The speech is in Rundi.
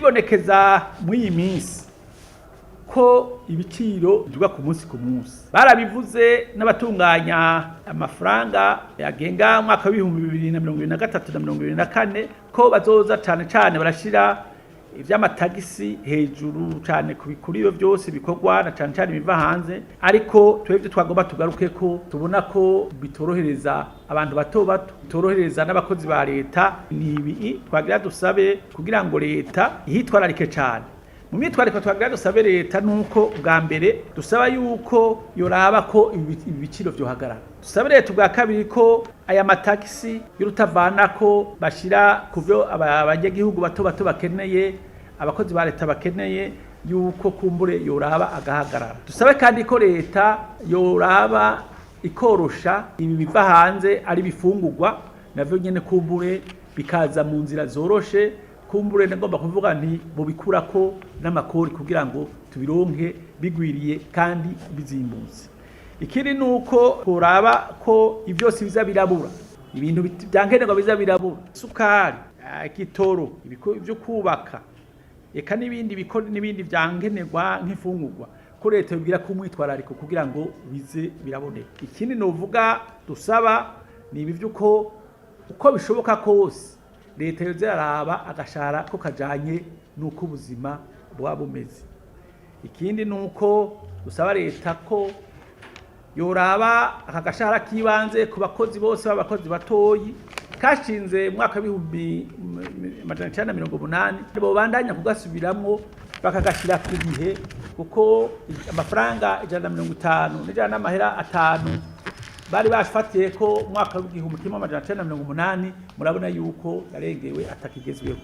Biribonekeza muri iyi minsi ko ibiciro biduga ku munsi ku munsi. Barabivuze n'abatunganya amafaranga yagenga umwaka w'2023 na 2024 ko bazoza cane cane barashira ivy'amatagisi hejuru cane kuri iyo vyose bikorwa na cane cane biva hanze. Ariko twebwe twagomba tugaruke ko tubona ko bitorohereza abantu bato bato, bitorohereza n'abakozi ba leta. Ni ibi twagira dusabe kugira ngo leta ihitwararike cane. Mu myitwariko twagira dusabe leta nuko bwa mbere dusaba yuko yoraba ko ibi biciro vyohagarara. Dusabe leta ubwa kabiri ko aya matagisi y'urutavanako bashira ku vyo abanyagihugu bato bato bakeneye, abakozi ba leta bakeneye, yuko kumbure yoraba agahagarara. Dusabe kandi ko leta yoraba ikorosha ibi biva hanze ari bifungurwa, navyo nyene kumbure bikaza mu nzira zoroshe. Kumbure ndagomba kuvuga nti mubikurako n'amakori kugira ngo tubironke bigwiriye kandi bizimbutse. Ikindi nuko kuraba ko ivyose biza birabura, ibintu vyankenerwa biza birabura, isukari, igitoro, ivyo kubaka, eka n'ibindi n'ibindi vyankenerwa nk'imfungurwa, ko leta yobwira ko umwitwarariko kugira ngo bize biraboneka. Ikindi novuga dusaba ni ibi vy'uko uko bishoboka kose leta yoza iraraba agashahara ko kajanye n'uko ubuzima buba bumeze. Ikindi nuko dusaba leta ko yoraba aka gashahara k'ibanze ku bakozi bose b'abakozi batoyi kashinze mu mwaka w'1980, bobandanya kugasubiramwo bakagashira ku gihe, kuko amafaranga 150 n'ijana n'amahera atanu bari bafatiye ko umwaka w'1980 murabona yuko yarengewe atakigezweho.